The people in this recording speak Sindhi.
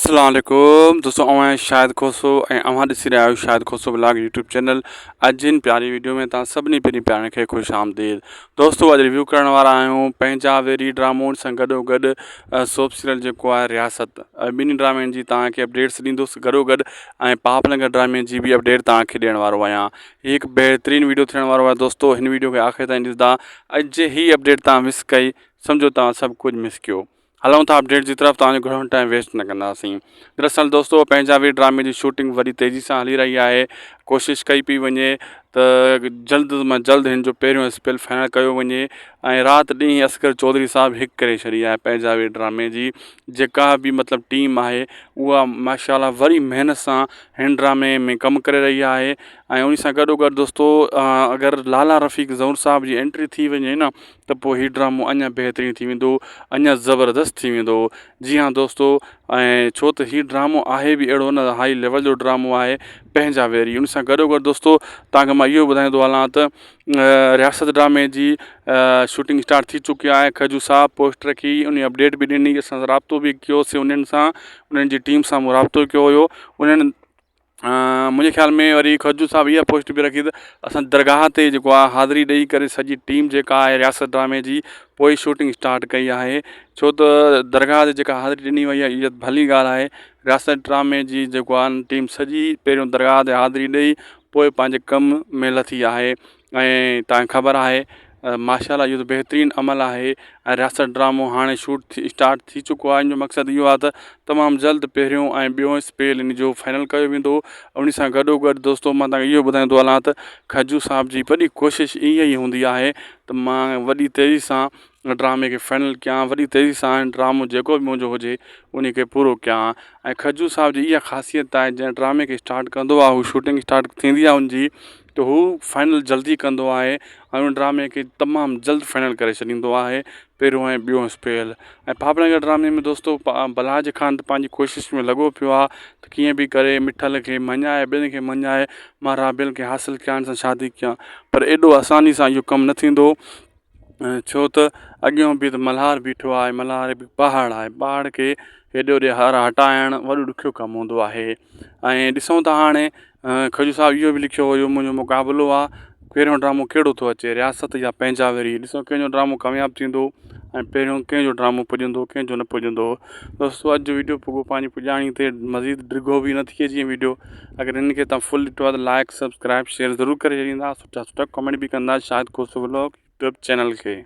اسلام عليڪم دوستو اوهان شاهد کوسو ۽ اوهان ڏسي رهيا آهيو Shahid Khoso vlog YouTube channel اڄ جن پياري ويڊيو ۾ توهان سڀني پرين پيارن کي خوش آمديد دوستو اڄ ريويو ڪرڻ وارا آهيون پنهنجا ويري ڊرامو سان گڏو گڏ سوپ سيريل جيڪو آهي رياست ٻنهي ڊرامن جي توهان کي اپڊيٽس ڏيندس گڏو گڏ ۽ پاپ نگر ڊرامي جي به اپڊيٽ توهان کي ڏيڻ وارو آهيان هي هڪ بهترين ويڊيو ٿيڻ وارو آهي دوستو هن ويڊيو کي آخر تائين ڏسندا اڄ جي هي اپڊيٽ توهان مس ڪئي سمجهو توهان سڀ ڪجهه مس ڪيو هلون ٿا اپڊيٽ جي طرف توهان جو گهڻو ٽائيم ويسٽ نه ڪنداسين دراصل دوستو پنهنجا وي ڊرامي جي شوٽنگ وڏي تيزي سان هلي رهي آهي ڪوشش ڪئي پئي وڃي ته جلد مان جلد هن جو پهريون اسپيل فائنل ڪيو وڃي ۽ رات ڏينهن اصغر چوڌري صاحب هڪ ڪري ڇڏي آهي پنهنجا وي ڊرامي جي جيڪا به مطلب ٽيم آهي اها ماشاء الله وري محنت سان هن ڊرامي ۾ ڪم ڪري رهي آهي ۽ ان سان گڏو گڏ دوستو اگر لالا رفيق زئور صاحب جي انٽري ٿي وڃي نه ته پوء هي ڊرامو اڃا بهترين ٿي ويندو اڃا زبردست ٿي ويندو جي ها دوستو ۽ ڇو ته هي ڊرامو آهي به اهڙو نه هائي ليول جو ڊرامو آهي پنهنجا ويري ان سان گڏو گڏ دوستو توهان کي مان اهو ٻڌائيندو هلان ته رياست ڊرامي جي شوٽنگ اسٽارٽ ٿي چڪي آهي کجو صاحب پوسٽ رکي ان اپڊيٽ به ڏني اسان سان رابطو به ڪيوسي انهن سان انهن جي ٽيم سان مون رابطو ڪيو هيو انهن منهنجي خيال ۾ وري کجو صاحب اها پوسٽ به رکي ته اسان درگاهه تي جيڪو آهي حاضري ڏئي ڪري سڄي ٽيم جيڪا آهي رياست ڊرامي جي پوء شوٽنگ اسٽارٽ ڪئي آهي ڇو ته درگاهه تي جيڪا حاضري ڏني وئي آهي اها ڀلي ڳالهه آهي رياست ڊرامي جي جيڪو آهي ٽيم سڄي پهريون درگاهه تي حاضري ڏئي پوء پنهنجي ڪم ۾ لٿي آهي ۽ توهان کي خبر آهي ماشاء الله اهو ته بهترين عمل آهي ۽ رياست ڊرامو هاڻي شوٽ ٿي اسٽارٽ ٿي چڪو آهي ان جو مقصد اهو آهي ته تمام جلد پهريون ۽ ٻيو اسپيل ان جو فائنل ڪيو ويندو ان سان گڏو گڏ دوستو مان توهان کي اهو ٻڌائيندو هلان ته کجو صاحب جي وڏي ڪوشش ائين ئي هوندي آهي ته مان وڏي تيزي سان ڊرامي کي فائنل ڪيان وڏي تيزي سان ڊرامو جيڪو به منهنجو هجي ان کي پورو ڪيان ۽ کجو صاحب جي اها خاصيت آهي جنهن ڊرامي کي اسٽارٽ ڪندو آهي هو شوٽنگ اسٽارٽ ٿيندي آهي ان جي ته هو فائنل جلدي ڪندو آهي ۽ ان ڊرامي کي تمام جلد فائنل ڪري ڇڏيندو آهي پهريون ۽ ٻيو اسپيل ۽ پاپڙنگر ڊرامي ۾ دوستو بلاج خان ته پنهنجي ڪوشش ۾ لڳو پيو آهي ته ڪيئن به ڪري مٺل کي مڃائي ٻين کي مڃائي مان رابيل کي حاصل ڪيان ان سان شادي ڪيان پر ايڏو آساني سان اهو ڪم نه ٿيندو ڇو ته اڳيون به ته ملهار بيٺو آهي ملهار به پهاڙ آهي پهاڙ کي هيڏي هوڏي هر هٽائڻ وڏو ڏکيو ڪم هوندو آهي ۽ ڏسون ٿا هاڻي کجو صاحب اهو به لکيو هيو منهنجو مقابلو آهي پهريون ڊرامو ڪهڙو ٿو اچي رياست يا پنهنجا وري ڏسو ڪنهن جو ڊرامو ڪامياب ٿيندو ۽ پهريون ڪنهن جو ڊرامو پڄندو ڪنهن جو نه پڄندو دوستو اڄ جو ويڊيو پڳو پنهنجي پڄاڻي تي مزيد ڊگهو به نه ٿئي جيئن ويڊيو اگر هن کي تان فل ڏٺو آهي ته لائڪ سبسڪرائب شيئر ضرور ڪري ڇڏيندا سٺا سٺا ڪمينٽ به ڪندا Shahid Khoso vlog YouTube channel کي.